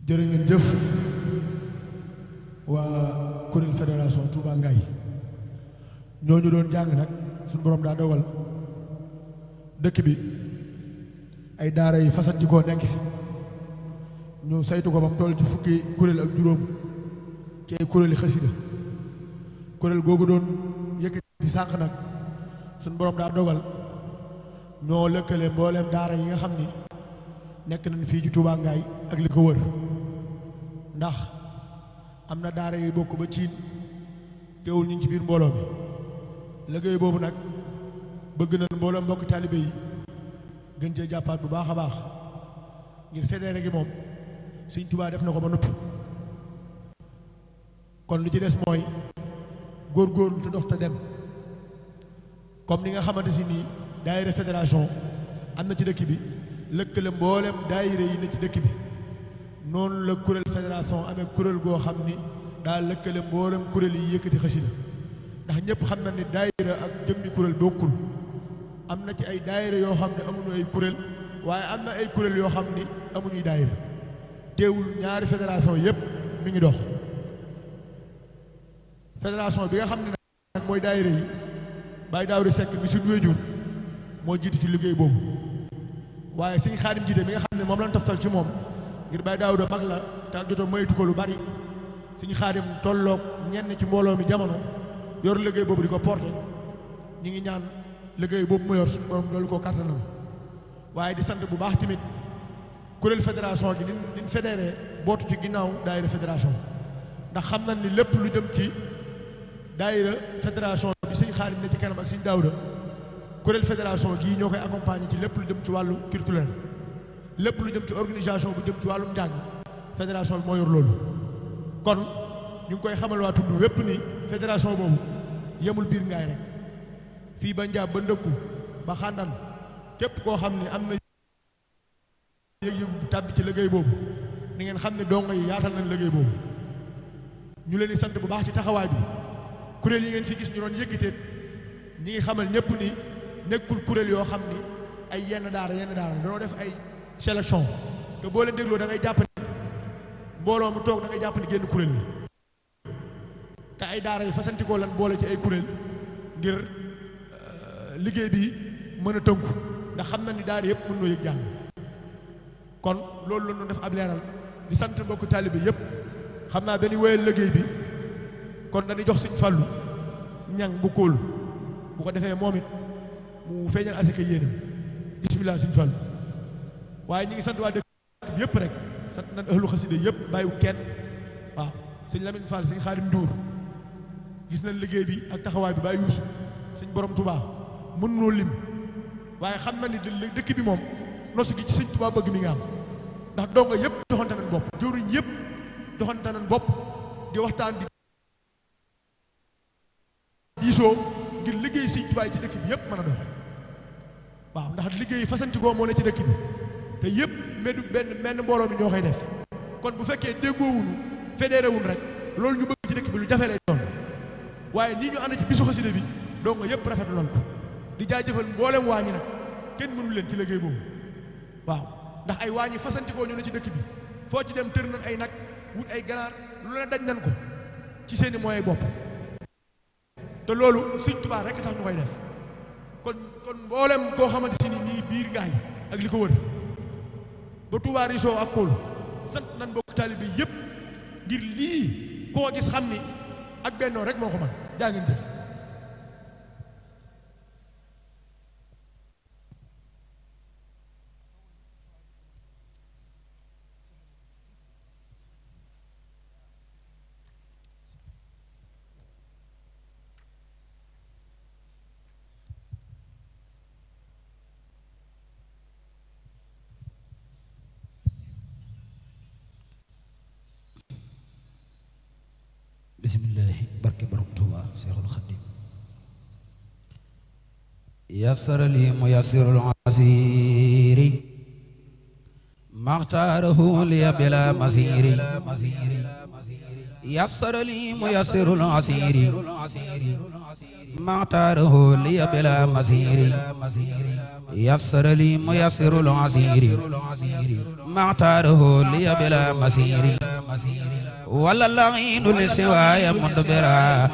jërë ngeen jëf waa kuréel fédération Touba Ngaye ñooñu doon jàng nag suñu borom daa dogal dëkk bi ay daara yi fasat ji koo nekk fi ñu saytu ko ba mu toll ci fukki kuréel ak juróom ci ay kuréeli xasida kuréel googu doon yëkkati sànq nag suñu borom daa dogal ñoo lëkkale mbooleem daara yi nga xam ni nekk nañ fii ci Touba Ngaye ak li ko wër ndax am na daara yu bokk ba ciin teewul ñu ngi ci biir mbooloo mi liggéey boobu nag bëgg na mbooloo mbokk taalibe yi gën cee jàppaat bu baax a baax ngir fédéré gi moom Sëñ Touba def na ko ba noppi kon li ci des mooy góorgóorlu te dox te dem comme ni nga xamante si nii daayira fédération am na ci dëkk bi lëkkale mboolem daayira yi ne ci dëkk bi noonu la kuréel fédération amee kuréel goo xam ni daa lëkkale mboolem kuréel yi yëkkati xasida ndax ñëpp xam na ni daayira ak jëmmi kuréel bokkul am na ci ay daayira yoo xam ne amuñu ay kuréel waaye am na ay kuréel yoo xam ni amuñuy daayira teewul ñaari fédération yëpp mi ngi dox fédération bi nga xam ne nag mooy daayira yi Baye Daouda Seck mi suñu wéjur moo jiitu ci liggéey boobu waaye Sëñ Xaadim jiite mi nga xam ne moom lañ toftal ci moom ngir Baye Daouda mag la te joto moytu ko lu bari suñu Xaadim tolloog ñenn ci mbooloo mi jamono yor liggéey boobu di ko porté ñu ngi ñaan liggéey boobu mu yor suñu borom loolu ko kàttanam waaye di sant bu baax tamit kuréel fédération gi ni fédéré bootu ci ginnaaw daayira fédération ndax xam nañ ni lépp lu jëm ci daayira fédération bi suñu Xaadim ne ci kanam ak suñu Daawda kuréel fédération gii ñoo koy accompagner ci lépp lu jëm ci wàllu culturel lépp lu jëm ci organisation bu jëm ci wàllum njàng fédération bi moo yor loolu kon ñu ngi koy xamal waa tudd wépp ni fédération boobu yemul biir ngaay rek fii ba Njaab ba Ndëkku ba Xàndan képp koo xam ne am na yëg-yëg tàbbi ci liggéey boobu ni ngeen xam ne dongo yi yaatal nañ liggéey boobu ñu leen di sant bu baax ci taxawaay bi kuréel yi ngeen fi gis ñu doon yëkkatee ñi ngi xamal ñëpp ni nekkul kuréel yoo xam ni ay yenn daara dañoo def ay sélection te boo leen dégloo da ngay jàpp ni mbooloo mu toog da ngay jàpp ni génn kuréel la te ay daara yi fasantikoo lan boole ci ay kuréel ngir liggéey bi mën a tënku ndax xam na ni daara yëpp mën noo yëg jàng kon loolu la ñu def ab leeral di sant mbokku taalibe yëpp xam naa dañuy wéyal liggéey bi kon dañuy jox Sëñ Fallu ñang bu kóol bu ko defee moom it mu feeñal asika yéenam bismillah Sëñ Fallu waaye ñi ngi sant waa dëkk bi yëpp rek sant nañ ahlu xasida yëpp bàyyiwu kenn waaw sëñ Lamine Fall sëñ Xaadim Nduur gis nañ liggéey bi ak taxawaay bi bàyyi yuusu sëñ borom Touba mën noo lim waaye xam na ni dëkk bi moom nosu gi ci sëñ Touba bëgg mi nga am ndax donga yëpp doxante nañ bopp jëwriñ yëpp doxante nañ bopp di waxtaan di diisoo ngir liggéey sëñ Touba ci dëkk bi yëpp mën a dox waaw ndax liggéey fasantikoo moo ne ci dëkk bi te yëpp benn mbooloo mi ñoo koy def kon bu fekkee déggoowunu fédéré wun rek loolu ñu bëgg ci dëkk bi lu jafe lay doon waaye nii ñu ànd ci bisu xasida bi donc yëpp rafet lool ko di jaajëfal mboolem waañi nag kenn mënu leen ci liggéey boobu waaw ndax ay waañi fasantikoo ñu ne ci dëkk bi foo ci dem tër nañ ay nag wut ay ganaar lu ne daj nañ ko ci seeni moyens bopp te loolu Sëñ Tuubaa rek tax ñu koy def kon mboolem koo xamante si ni nii biir gaay ak li ko wër ba Touba Riso ak Kool sant nañ bokk taalibe yëpp ngir lii koo gis xam ni ak bennoo rek moo ko man jaa ngeen jëf bismillahi barke borom Tuuba Seexul Xadiim yassara li muyassirul asiri maxtaarahu li bila masiri yassara li muyassirul asiri maxtaarahu li bila masiri yassara li muyassirul asiri maxtaarahu li bila masiri wala laxiinu li siwaaya mudbira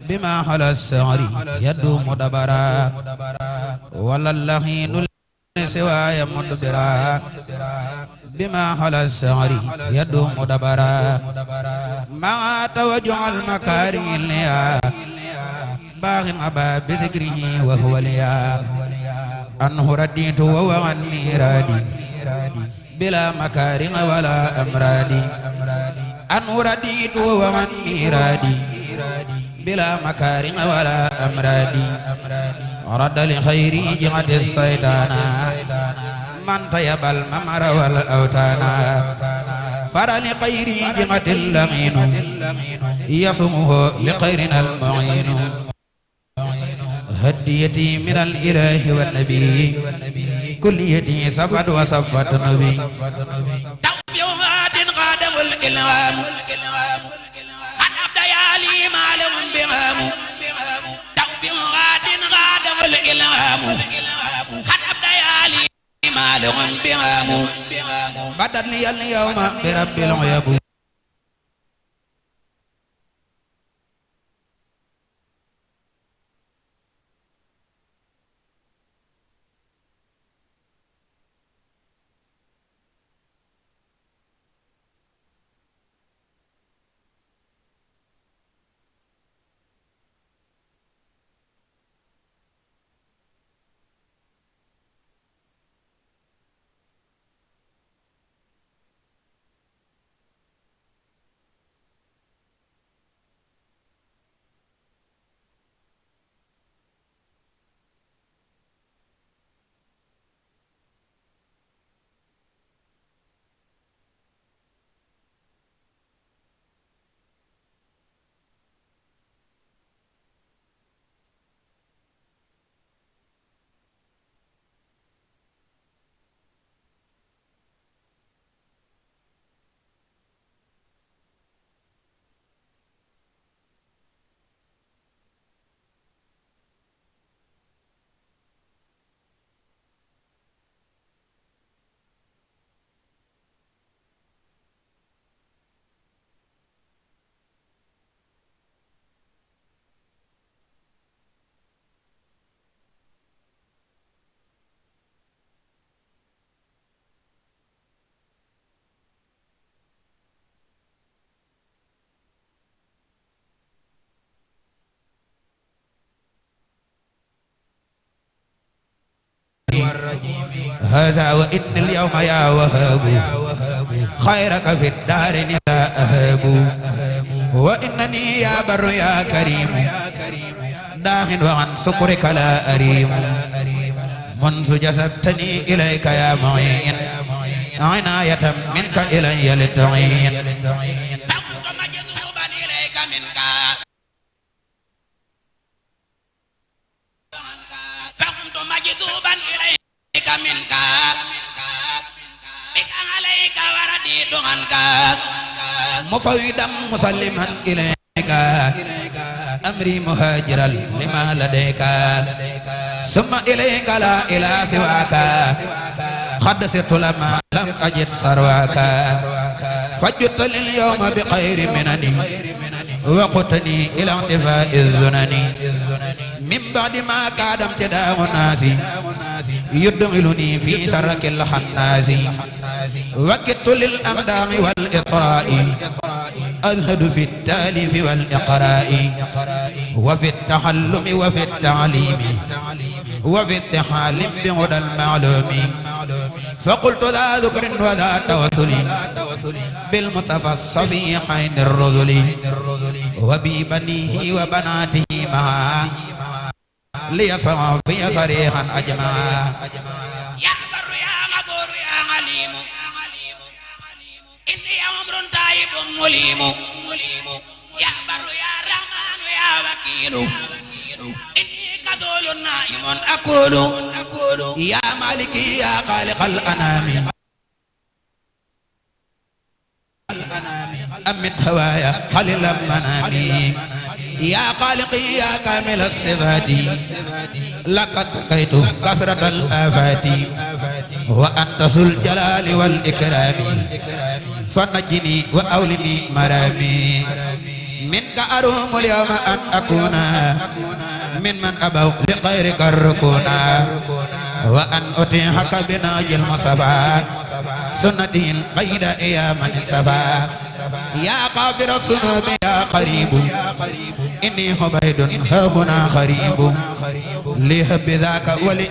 bima xala sari yadumu dabara wala laxiinu li siwaaya mudbira bima xala sari yadumu dabara maa tawajjuhal makaarimi liya baaxin aba bisikrihi wa huwa liya anhu raditu wa wa anni radi bila makaarimi wala amradi أنو رديت ومن إرادي بلا مكارم ولا أمرادي رد لخيري جهة الشيطان من طيب الممر والأوتانا فر لخيري جهة اللمين يصمه لخيرنا المعين هديتي من الإله والنبي كليتي صفت وصفت نبي الإلهام قد أبدى لي ما لهم بغام توفيقات غادم الإلهام قد أبدى لي ما لهم بغام بدل لي اليوم برب العيب هذا وإن اليوم يا وهاب خيرك في الدارين لا أهاب وإنني يا بر يا كريم داخل وعن سكرك لا أريم منذ جذبتني إليك يا معين عناية منك إلي للتعين فكنت مجذوبا إليك منك فكنت مجذوبا إليك منك بك عليك ورديت عنك مفوضا مسلما إليك أمري مهاجرا لما لديك ثم إليك لا إله سواك قد سرت لما لم أجد ثرواك فجدت لليوم بخير منني وقتني إلى انتفاء الذنن من بعد ما كاد امتداء الناس يدخلني في سرك الحناس وكدت للأمداح والإطراء أزهد في التاليف والإقراء وفي التحلم وفي التعليم وفي التحالم بهدى المعلوم فقلت ذا ذكر وذا توسل بالمصطفى الصفي حين الرذل وببنيه وبناته معا ليصفى في صريحا أجمعا يا بر يا غفور يا عليم إني أمر تائب مليم يا بر يا رحمن يا وكيل إني كذول نائم أقول يا مالكي يا خالق الأنام أمن هوايا خلل المنام يا خالقي يا كامل الصفات لقد تقيت كثرة الآفات وأنت ذو الجلال والإكرام فنجني وأولني مرامي منك أروم اليوم أن أكون ممن أبوا لغيرك الركونا وأن أتيحك بناج المصطفى سنته البيضاء يا من صفا يا غافر الذنوب يا قريب إني عبيد ها هنا قريب لحب ذاك ولي